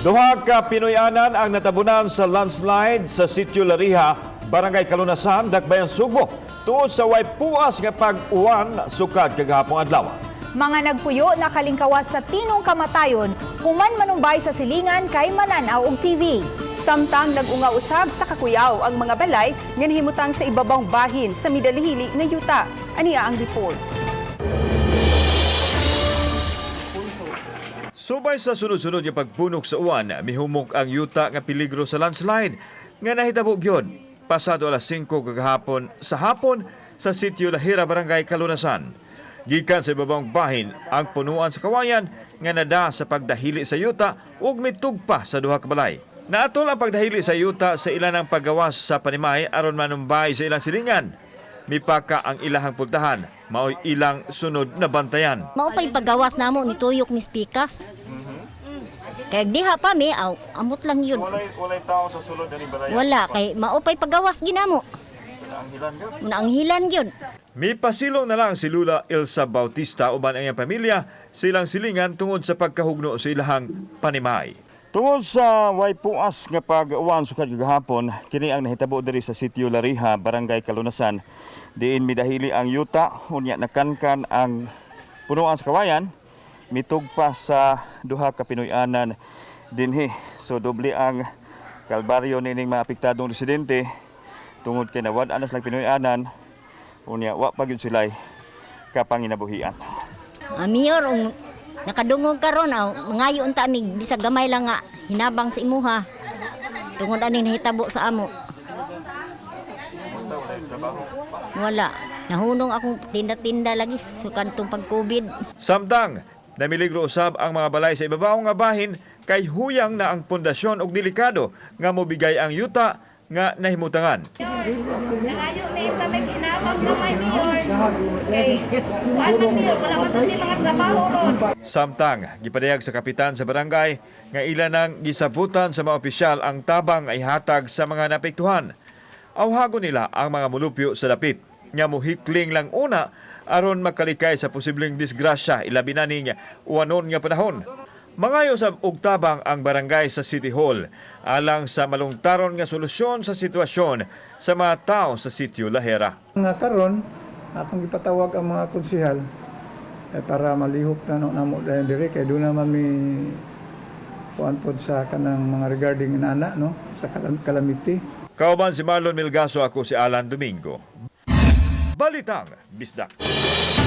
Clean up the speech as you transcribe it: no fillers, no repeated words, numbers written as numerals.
Duha ka Pinoyanan ang natabunan sa landslide sa Sitio Lariha, Barangay Kalunasan, Dakbayan, Sugbo. Tuod sa way puas nga pag-uwan sukad kagahapong adlaw. Mga nagpuyo nakalingkawas sa tinong kamatayon, human manumbay sa silingan kay mananaw og TV. Samtang nag-unga usab sa kakuyaw ang mga balay nga nahimutang sa ibabang bahin sa midalihili nga yuta. Ania ang report. Subay sa sunod-sunod nga pagpunok sa uwan, mihumok ang yuta nga peligro sa landslide nga nahitabo gyud pasado alas 5 kagahapon sa hapon sa Sitio Lahira, Barangay Kalunasan. Gikan sa ibabang bahin ang punuan sa kawayan nga nada sa pagdahili sa yuta ug mitugpa sa duha ka balay. Naatol ang pagdahili sa yuta sa ilan ang paggawas sa panimay aron manumbay sa ilang silingan. Mipaka ang ilahang pultahan, maoy ilang sunod na bantayan. Mao pa'y paggawas namo ni tuyok ni Spikas. Kay diha pa mi, aw, amot lang yun. Walay tao sa sulod ani balay. Wala kay mao pa'y paggawas ginamo. Muna ang hilan yun. Mipasilong na lang si Lula Elsa Bautista uban ang iyang pamilya silang silingan tungod sa pagkahugno sa ilahang panimay. Tungod sa way puas nga pag-uwan sukad kagahapon, kini ang nahitabo diri sa Sitio Lariha, Barangay Kalunasan. Diin midahili ang yuta, unya nakankan ang punuan sa kawayan, mitugpa sa duha ka Pinoy-anan dinhi. So doble ang kalbaryo nining mga apektadong residente tungod kay nawad-an na silang Pinoy-anan, unya wa pa gyud sila'y kapanginabuhian. Ah, Mayor, ung nakadungog karon aw, mangayo unta mi bisag gamay lang nga hinabang sa imuha. Tungod aning nahitabo sa amo. Wala. Nahunong akong tinda-tinda lagi sukad tong pag-COVID. Samtang namiligro usab ang mga balay sa ibabaw nga bahin kay huyang na ang pundasyon og delikado nga mobigay ang yuta nga nahimutangan. Nangayo na yung may ginamang gamay, Mayor. Kay, kuan man, Mayor, wala man to mga trabaho ron. Samtang gipadayag sa kapitan sa barangay nga ila nang gisabutan sa mga opisyal ang tabang ay hatag sa mga naapektuhan. Awhago nila ang mga mulupyo sa dapit nga mohikling lang una aron makalikay sa posibleng disgrasya ilabi na ning uwanon nga panahon. Mangayo sab og tabang ang barangay sa City Hall alang sa malungtaron nga solusyon sa sitwasyon sa mga tao sa Sitio Lahera. Nga karon atong gipatawag ang mga konsehal eh, para malihok na no namo dayon diri kay doon naman mi kuan pod sa kanang mga regarding inana no sa calamity. Kauban si Marlon Milgaso, ako si Alan Domingo. Balitang Bisdak.